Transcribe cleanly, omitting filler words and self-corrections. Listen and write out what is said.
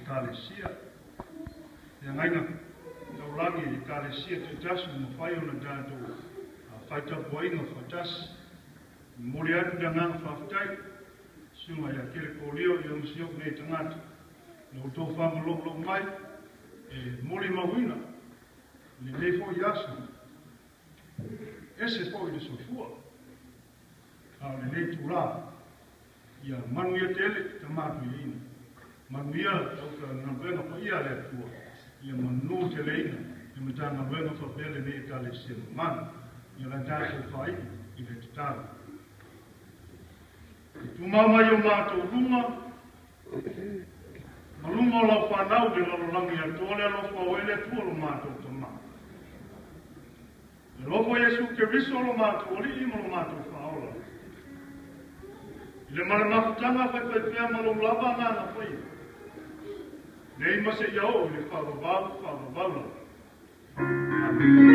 Ekalesia. Feagaiga taulagi i Ekalesia taitasi ua mafai ona tatou fai tapuaiga faatasi. E momoli atu le agaga faafetai i Susuga ia Kele Kolio ia ma si ou nei tagata i lo outou faamalolou mai e molimauina lenei foi aso ese foi le soifua a o lenei itula. Ia manuia tele tama toeaina, manuia le aufaigaluega paia a le Atua, ia manū teleina le Matagaluega faapea lenei Ekalesia mamalu. Ia o le tatou faaiu i le tatalo. E tumau mai o matou luga ma luga o lau fanau i le lalolagi atoa le alofa o oe le Atua lo matou Tamā. Le alofa o Iesu Keriso lo matou Alii ma lo matou Faaola. I le ma le mafutaga faifaipea ma lou lava Agaga Paia. Nei ma seia oo i le faavavau faavavau lava. Amene.